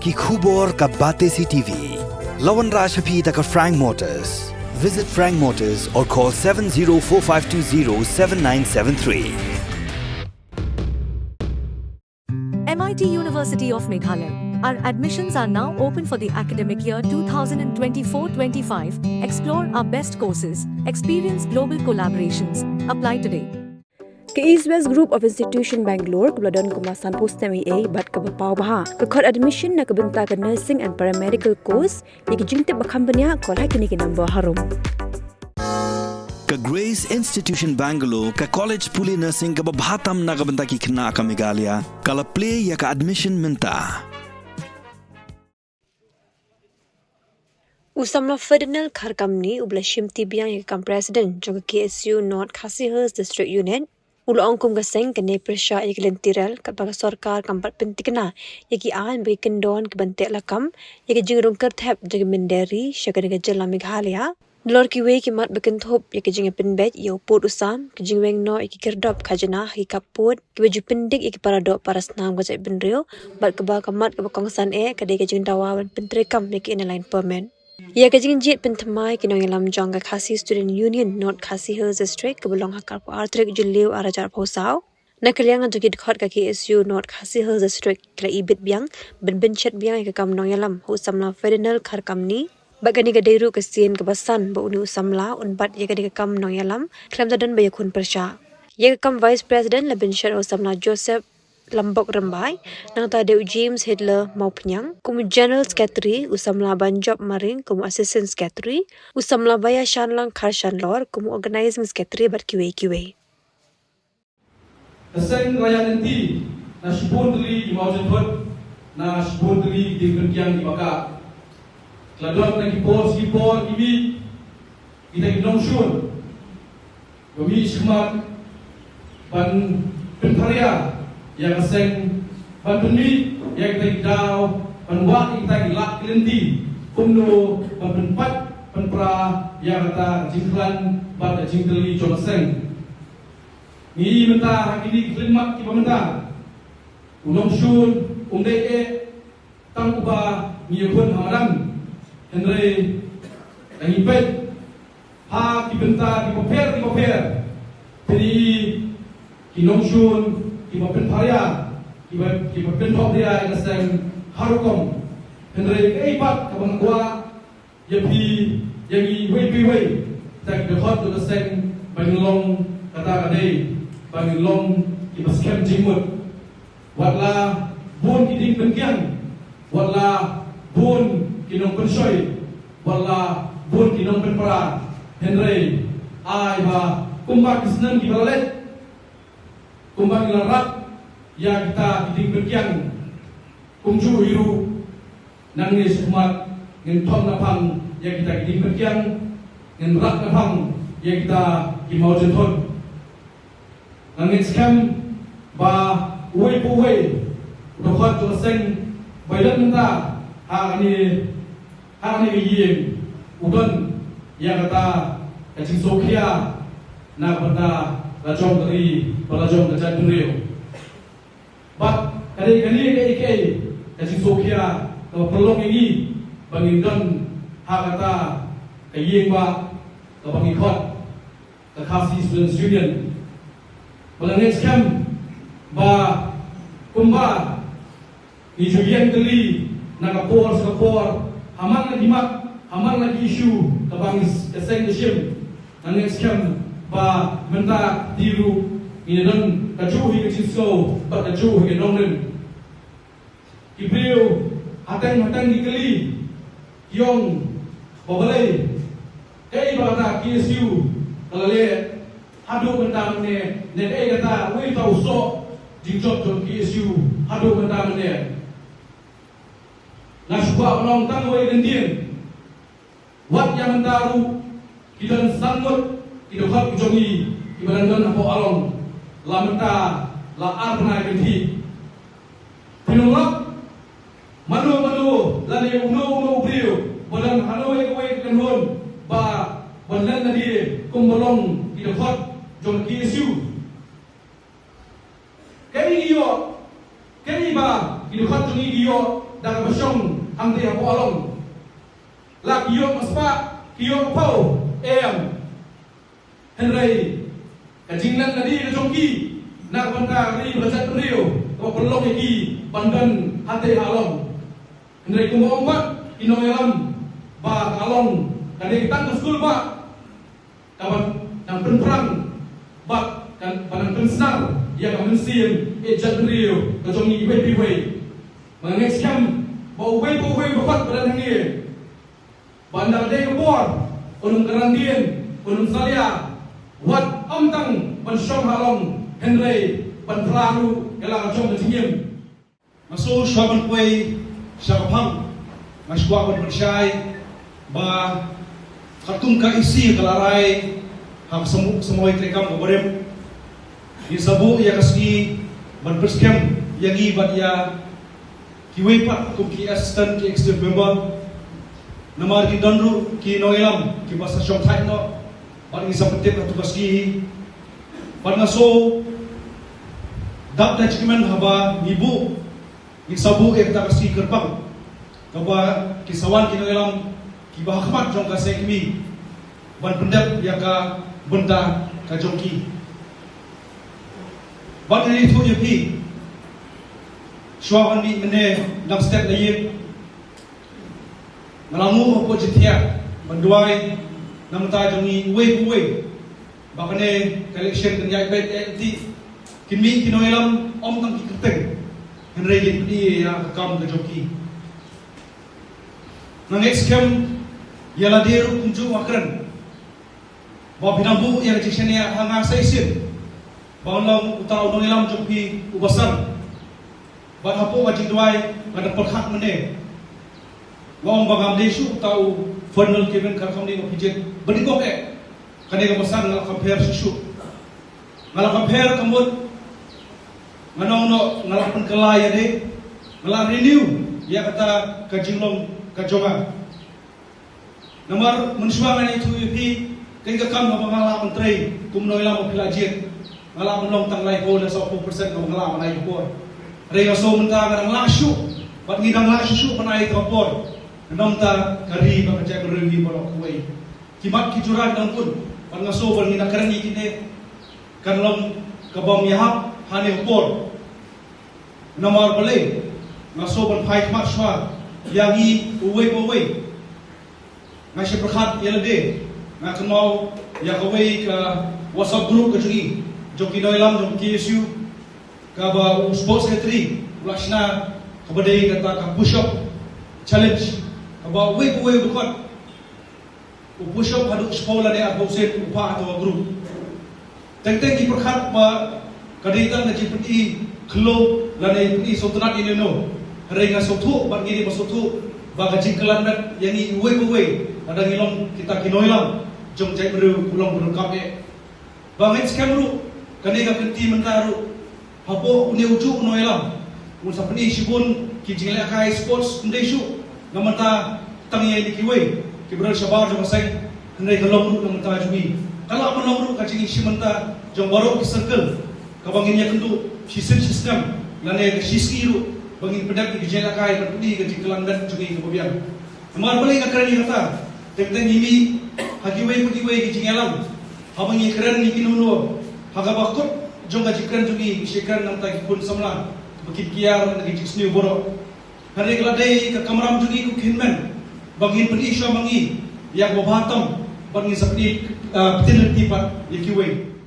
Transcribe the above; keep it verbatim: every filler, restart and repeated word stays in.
Ki khubor ka Batesi T V. La wanrah sha phi da ka Frank Motors. Visit Frank Motors or call seven zero four five two zero seven nine seven three. M I T University of Meghalaya. Our admissions are now open for the academic year two thousand twenty-four twenty-five. Explore our best courses, experience global collaborations. Apply today. Ka East West Group of Institution Bangalore kaba la don kumba sanphew snem eiei bad kaba paw bha ka khot admission na ka bynta ka nursing and paramedical course. Ïa ki jingtip ba kham bniah, call ha kine ki number harum. Ka Grace Institution Bangalore, ka college pule nursing kaba bha tam na ka bynta ki khynnah ka Meghalaya, ka la plie ïa ka admission mynta. U samla Ferdinand Kharkamni, uba la shimti biang ïa ka kam president jong ka K S U North Khasi Hills District Unit, u la ong kum ka seng kan ïai pyrshah ïa ki lynti rel katba ka sorkar kam pat pynthikna ïa ki aiñ ba ki kyndon ki ban teh lakam ïa ki jingrung kyrthep jong ki mynder ri sha kane ka jylla Meghalaya. Nalor kiwei ki mat ba kynthup ïa ki jingïapynbeit ïa u pud u sam, ki jingweng noh ïa ki kyrdop khajna ha ki kap pud, kiba ju pyndik ïa ki para doh para snam ka jaitbynriew, bad kaba ka mat kaba kongsan eh ka dei ka jingdawa ban pyntreikam ïa ki Inner Line Permit. Ïa ka jingjied pynthymmai ki nongïalam jong ka Khasi Student Union North Khasi Hills District kaba long ha ka arphew ar tarik Jylliew arhajar arphew saw. Na ka liang jong ki dkhot ka K S U North Khasi Hills District ki la ibit biang ban pynshet biang ïa ka kam nongïalam ha u samla Ferdinand Kharkamni. Bad kane ka dei ruh ka sien kaba san ba une u samla un bat ïa kane ka kam nongïalam khlem da don ba ïakhun pyrshah. Ïa ka kam Vice President la pynshet ha u samla Joseph Lambok Rymbai, nangta dei u James Hitler Mawphniang kum u General Secretary, u samla Banjop Maring kum u Assistant Secretary, u samla Baiashanlang Kharshanlor kum u Organizing Secretary bad kiwei kiwei. Ka seng ka la ïaid lynti na shibun tylli ki mawjynthut, na shibun tylli ki dieng pynkiang kiba kah. Ka la don na ki por sha ki por ki mih kita ki nongshun ba mih shakhmat ban pynpharia ïa ka seng, ban pynmih ïa kita ki daw, ban wad ïa kita ki lad ki lynti kumno ban pynpait pynpra ïa kata ka jingkhlaiñ bad ka jingtylli jong ka seng. Ngi mynta ha kine ki khyllipmat kiba mynta, u nongshun um dei eh tang uba ngi ïakhun ha madan, hynrei lada ngi peit ha ki bynta kiba pher kiba pher, phin ïohi ki nongshun kiba pynpharia, kiba, kiba pynpharia ïa ka seng ha rukom. Hynrei kaei pat kaba nga kwah ïa phi, ïa ngi iwei pa iwei, kita ki dkhot jong ka seng, ba ngin long kata ka dei, ba ngin long kiba skhem jingmut. Wat la bun ki dieng pynkiang, wat la bun ki nongpynshoi, wat la bun ki nongpynpra, hynrei ai ba kumba ki snem kiba la leit, kumba ngi la rap ïa kita ki dieng pynkiang, kumjuh hi ruh nangne shakhmat ngin thom naphang ïa kita ki dieng pynkiang, ngin rap naphang ïa kita ki mawjynthut. Nga ngeit skhem ba uwei pa uwei u dkhot jong ka seng ba ïadon mynta ha kane, ha kane ka ïing u don ïa kata ka jingsngewkhia na ka bynta la jong ka ri bad la jong ka jaitbynriew. Bad ka dei kane kaei kaei ka jingsngewkhia kaba pynlong ïa ngi ba ngin don ha kata ka ïing bah kaba ngi khot ka Khasi Students Union. Ba nga ngeit skhem ba kumba ngi ju ïeng tylli na ka por sha ka por ha man la ki mat, ha man la ki issue kaba ngi, ka seng ka shim, nga ngeit skhem ba mynta te ruh ngin ïa don kajuh hi ka jingsngew bad kajuh hi ka nongrim. Ki briew hateng hateng ki kylli, ki ong ba balei, kaei ba kata K S U ka la leh haduh mynta mynne, ne kaei kata, uei uta u soh jingjop jong K S U haduh mynta mynne. Nga shu kwah ban ong tang uwei kyntien. Wat ïa mynta ruh ki don san ngut ki dkhot ki jong ngi kiba dang don hapoh Along. La mynta la ar bnai kynthih. Phin ym lap mano mano lane uno uno u briew ba don hano ïa kawei ka kynhun ba, ban len lade kum ba long ki dkhot jong ka K S U. Kaei ngi ïoh, kaei ba ki dkhot jong ngi ïoh da kaba shong hangtei hapoh Along. La ki ïoh ka spah, ki ïoh ka phew, em. Hynrei ka jinglen lade ka jong ki na ka bynta ka ri bad ka jaitbynriew kaba pynlong ïa ki ban don hangtei ha Along. Hynrei kumba ong pat ki nongïalam ba ka Along ka dei tang ka skul ba ka ban nang pynphrang bad ka ban nang pynsngew ïa ka mynsiem ïeit jaitbynriew ka jong ngi iwei pa iwei. Ba nga ngeit skhem ba uwei pa uwei uba khot ba don hangne, ba ynda ka dei ka por, un ym kren dien, un ym salia, wat ym tang ban shong ha Along, hynrei ban phla ruh ïa la ka jong ka jingim. Nga shu shuwa ban poi sha ka phang, nga shu kwah ban pynshai ba katkum ka E C ka la rai ha ka samoi, samoi treikam kaba rim, ngi sa buh ïa ka sngi ban pynskhem ïa ngi bad ïa kiwei pat kum ki assistant, ki executive member. Namar ki don ruh ki nongïalam kiba sa shongthait noh bad ngi sa pyntip ha tu ka sngi hi. Bad nga shu dap da jingkmen haba ngi buh, ngi sa buh ïa kata ka sngi kyrpang kaba ki sa wan ki nongïalam kiba ha khmat jong ka seng kmie ban pyndep ïa ka bynta ka jong ki. Bad nga ïathuh ïa phi, shuwa ban mih mynne dang step la ïing, nga la mih hapoh jingthiah ban duwai na ka bynta jong ngi uwei pa uwei ba kane ka election kan ïaid beit eh, kin mih ki nongïalam ym tang ki kyrteng, hynrei kin pyni ïa ka kam ka jong ki. Nga ngeit skhem ïa lade ruh kumjuh nga kren ba phi nang buh ïa ka jingshaniah ha nga sa shisien ba un long uta u nongïalam jong phi uba san. Bad hapoh ka jingduwai nga dang pyrkhat mynne, nga ong ba ngam dei shuh uta u Ferdinand Kevin Kharkhamney ba phi jied ba dei kong eh. Kane kaba san nga la compare shuh shuh. Nga la compare ka mut nga nang noh, nga la pynkylla ïa de, nga la renew ïa kata ka jinglong ka jong nga. Namar mynshuwa nga ïathuh ïa phi, kane ka kam kaba nga lah ban trei kum nongïalam ba phi la jied, nga lah ban long tang laiphew ne sawphew percent kaba nga lah ban ai ka por. Hynrei nga sngew mynta nga dang lah shuh, bad ngi dang lah shuh shuh ban ai ka por na ka bynta ka ri bad ka jaitbynriew ngi baroh kawei. Ki mat ki jura ki dang bun, bad nga sngew ba ngi da kren ïa kine kan long kabym ïahap ha kane ka por. Namar balei, nga sngew ban phai khmat shuwa ïa ngi uwei pa uwei. Nga shu pyrkhat ïa lade, nga kynmaw ïa kawei ka WhatsApp group ka jong ngi, jong ki nongïalam jong K S U, kaba u sports secretary u la shna, kaba dei kata ka push up challenge, kaba uwei pa uwei u dkhot u push up haduh shiphew lane arphew sien u phah ha kata ka group. Teng teng ngi pyrkhat ba ka dei tang ka jingpyni khlem lane pyni sngewtynnat ïa no. Hynrei nga sngewthuh bad ngi dei ban sngewthuh ba ka jingkylla met ïa ngi uwei pa uwei lada ngi long kita ki nongïalam jong jaitbynriew u long ba donkam eh. Ba ngeit skhem ruh kane ka kynti mynta ruh, hapoh une ujuh u nongïalam un sa pyni shibun ki jinglehkai sports, ym dei shuh na ka bynta tang ïa kine kiwei kiba don shabar jong ka seng, hynrei ka long ruh na ka bynta jong ngi. Ka lah ban long ruh ka jingïashim bynta jong baroh ki circle kaba ngin ïakynduh shisien shisnem lane ka shisngi ruh ba ngin pyndep ïa ki jinglehkai ban pyni ka jingkylla met jong ngi kaba biang. Namar balei nga kren ïa kata? Teng teng ngi mih ha kiwei pa kiwei ki jingïalang, haba ngi kren ïa kino kino, ha kaba kut jong ka jingkren jong ngi ngi shu kren na ka bynta ki khun samla ba kin kiar na ka jingsniew baroh. Hynrei ka la dei ka kamram jong ngi kum ki hynmen ba ngin pyni shuwa ma ngi ïa kaba bha tam, bad ngin sa pyni, ah, pynlong pat ïa kiwei.